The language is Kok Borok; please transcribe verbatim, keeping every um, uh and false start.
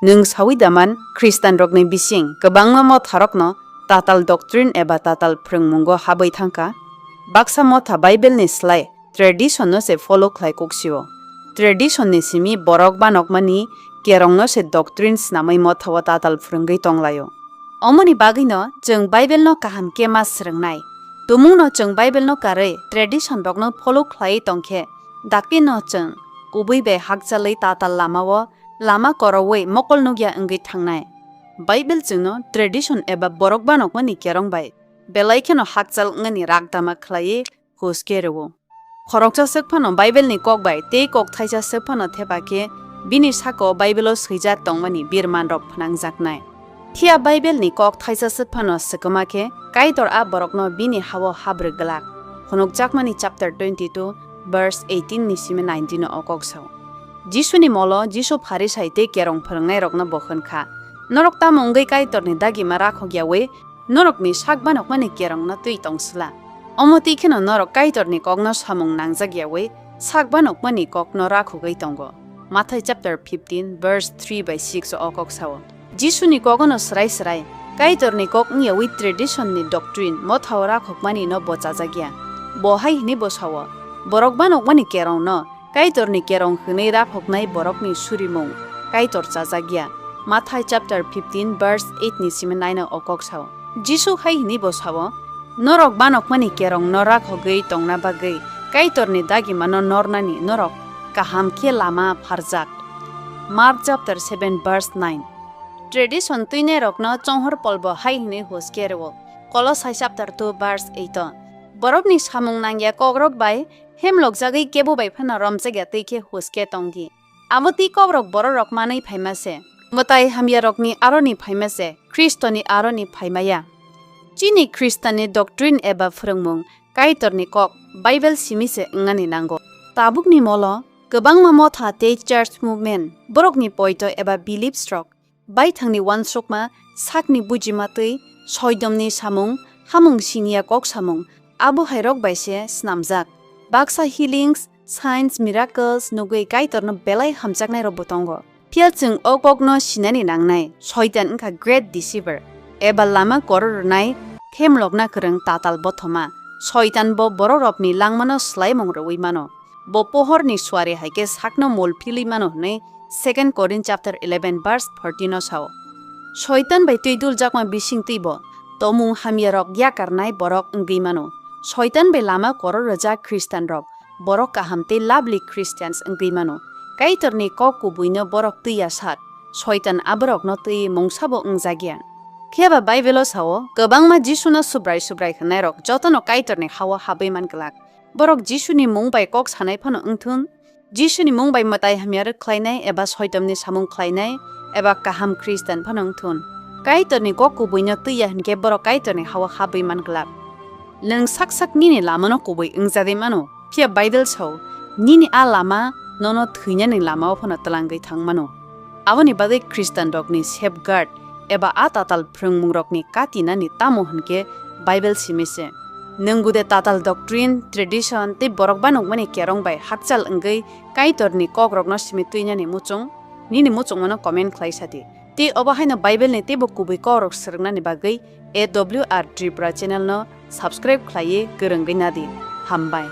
Nwng saui da man, Khristanrokni bising kwbangma motharokno tatal doctrine eba tatal phrwngmungo habwi thang kha. Baksa motha Bible-ni slai tradition-no se follow khlai kuk sio. Tradition-ni simi borok banokmani kerongno se doctrine snamwi mothao tatal phrwngwi tong laio. Omoni bagwino chwng Bible-no kaham khe ma swrwngnai. Tumungno chwng Bible-no karwi tradition-rokno follow khlaiwi tong khe, dakti'-no chwng kubui bai hakchalwi tatal lamao lama koroui mokol nukya wngwi thangnai. Bible chwngno tradition eba borok banokmani kerong bai belai kheno hakchal wngnani rakdama khlaiwi huske rwo. Khoroksa swk phano Bible-ni kok bai tei kok thaisa swk phano thepa khe bini saka-o Bible-o swijak tongmani birmanrok phnangjaknai. Phiya Bible-ni kok thaisa swk phano swkma khe Kaitor a borokno bini ha-o habrwk glak. Phunukjakmani chapter twenty-two, verse eighteen ni simi nineteen o kok sao. Jisuni molo Jisu Pharisai tei kerong phrwngnairokno bo hwn kha, "Norok tamo wngwi Kaitorni dagima rakhok yaui norokni sak banokmani kerongno twi tong sla? Omo twi kheno norok Kaitorni kokno samung nangjak yaui sak banokmani kokno rakhogwi tongo." Mathai chapter fifteen, verse three bai six o kok sao. Jisuni kogono srai srai Kaitorni kok wngyaui tradition-ni doctrine mothao rakhokmani no bo chajakya. Bo hai hwnwi bo sao, "Borok banokmani kerongno Kaitorni kerong hwnwi rakhoknai borokni surimung Kaitor chajakya." Mathai chapter fifteen, verse eight ni simi nine o kok sao. Jisu hai hwnwi bo sao, "Norok banokmani kerongno rakhogwi tongna bagwi Kaitorni dagimano nornani norok kaham khe lama pharjak." Mark chapter seven, verse nine. Tradition twinairokno chonghor Pol bo hai hwnwi huske rwo. Kolosai chapter two, verse eight o, "Borokni samung nangya kokrok bai hemlokjagwi kebo bai phano romjakya twi khe huske tong di. Abo twi kokrok bororok manwi phaima se, mwtai hamyarokni aroni phaima se, Khristoni aroni phaima ya." Chini Khristanni doctrine eba phrwngmung Kaitorni kok Bible simi se wngnani nango. Tabukni molo kwbangma motha tei church movement borokni poito eba beliefs rok baithangni uansukma, sakni bujima twi, soidomni samung, hamung siniya kok samung, abo hai rok bai se snamjak. Baksa healings, signs, miracles nugwi Kaitorno belai hamjaknairokbo tongo. Phiya chwng o kokno sinani nangnai, Soitan wngkha great deceiver, eba lama koro rwnai, themlokna kwrwng tatal bothoma. Soitan bo bororokni langmano swlaimung rwui mano. Bo pohorni suari hai khe sakno mol philwi mano hwnwi Second Korin chapter eleven verse fourteen o sao. Soitan bai twi duljakma bising twi bo tomung hamyarok yakarnai borok wngwi mano. Soitan bai lama koro rwjak Khristanrok borok kaham tei lovely Christians wngwi mano. Kaitorni kok kubuino borok twi ya sat, Soitan aborokno twi mungsabo wngjakya. Phiya ba Bible-o sao, kwbangma Jisuno Subrai Subrai hwnnairok jotono Kaitorni ha-o habwi man glak. Borok Jisuni mung bai kok sanai phano wngthun, Jisuni mung bai mwtai hamya rwk khlainai eba Soitomni samung khlainai eba kaham Khristan phano wngthun, Kaitorni kok kubuino twi ya hwn khe borok Kaitorni ha-o habwi man glak. Nwng sak sak nini lamano kubui wngjagwi mano, phiya Bible sao, "Nini a lama nono thwinani lama-o phano twlangwi thang mano." Aboni bagwi Khristanrokni safeguard eba a tatal phrwngmungrokni katinani tamo hwn khe Bible simi se. Nwng gude tatal doctrine, tradition tei borok banokmani kerong bai hakchal wngwi Kaitorni kokrokno simi twinani muchung, nini muchungmano comment khlai sa di. Tei obo haino Bible-ni teibo kubui kokrok swrwngnani bagwi A W R Tripura channel-no subscribe khlaiwi kwrwngwi nadi. Hambai.